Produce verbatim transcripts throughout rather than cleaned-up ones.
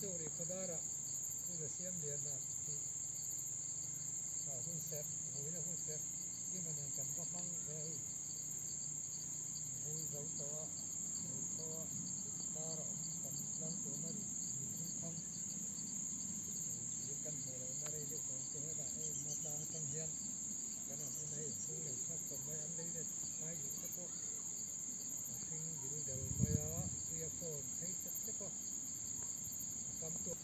Ri Khuadar ah Pu Za Siam Lian ah tih, ah, hun sep, huina hun sep, i man in kan va hmang ve hi. Hui zo tawh ah, hui tawh ah, tar ah om kan lang tua mah ri, hui hui thang. Hui kan hmu lo na rei deuh tawh te he dah ei ma tang tang hian. Kan an en ahi, hung lei sak tawh mai an lei let hai yu te pawh. A hring dil del mai a, tui a fawn thei tep tep a. A kam tuak.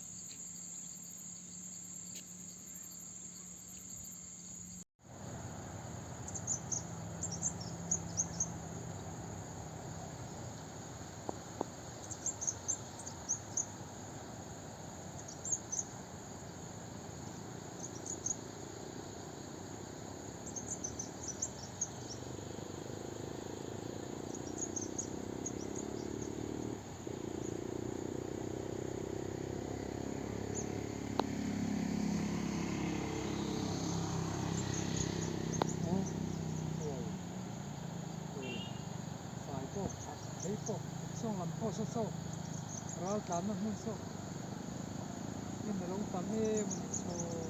Fai pawh, a thei pawh, sawng lam pawh saw saw, ral tlanna hmun saw, in a lo tam em a nih saw.